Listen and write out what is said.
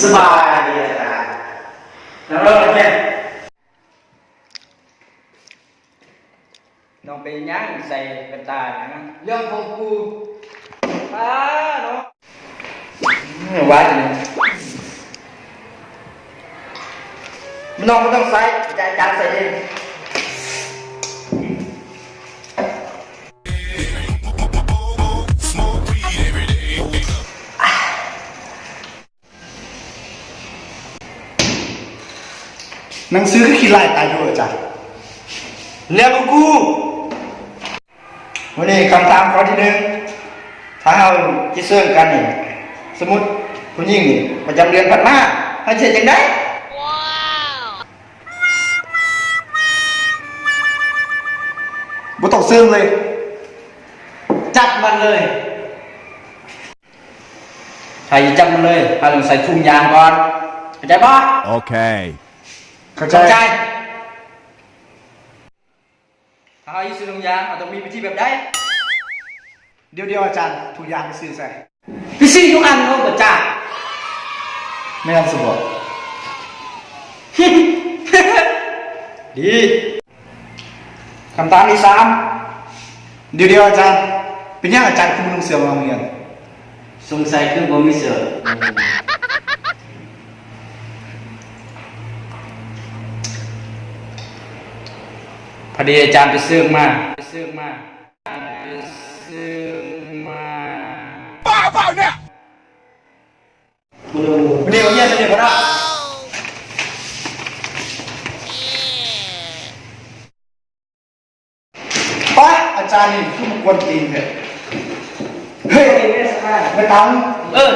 ສະບາຍດີອາຈານ. ນັ່ງລົງແມ່. ນ້ອງເປັນຫຍັງໃສ່ແວ່ນຕາຫຍັງ? ເລື່ອງຂອງກູ. ປ້າເນາະ. ອືມ ວ່າຈັ່ງໃດ? ນ້ອງບໍ່ຕ້ອງໃສ່, ອາຈານໃສ່ເອງ. ໜັງສືຄືຂີ້ລ້າຍຕາຢູ່ອາຈານ. ເລື່ອງຂອງກູ. ມື້ນີ້ຄຳຖາມຂໍ້ທີໜຶ່ງ ຖ້າເຮົາຈະເຊິ່ງກັນນີ້ ສົມມຸດຜູ້ຍິງນີ້ປະຈຳເດືອນຜັດມາ ເຮົາຈະເຮັດຈັ່ງໃດ? ບໍ່ຕ້ອງເຊິ່ງເລີຍ, ຈັບມັນເລີຍ. ໃຜຈະຈັບມັນເລີຍ ເຮົາຕ້ອງໃສ່ຖົງຢາງກ່ອນ ເຂົ້າໃຈບໍ່? ໂອເຄ ເຂົ້າໃຈ ເຂົ້າໃຈ. ຖ້າເຮົາຊິຊື້ຖົງຢາງ ເຮົາຕ້ອງມີວິທີແບບໃດ? ດຽວໆ ອາຈານ, ຖົງຢາງໄປຊື້ໃສ? ໄປຊື້ຢູ່ອັນໂນກະຈາ. ແມ່ນຊັ້ນບໍ? ດີ. ຄຳຖາມທີສາມ. ດຽວໆ ອາຈານ, ເປັນຫຍັງອາຈານຄືບໍ່ນຸ່ງເສື້ອມາໂຮງຮຽນ? ສົງໄສຄືບໍ່ມີເສື້ອ. ພໍດີອາຈານໄປຊື້ມາ, ໄປຊື້ມາ, ໄປຊື້ມາ. ບ້າເປົ່າເນຍ. ມື້ນີ້ເຮົາຮຽນສຳເລັດບໍ່ເນາະ? ປະ ອາຈານນີ້ຄືມາກວນຕີນແທ້. ເຮີ້ຍ ໄປຕາມ. ເອີ.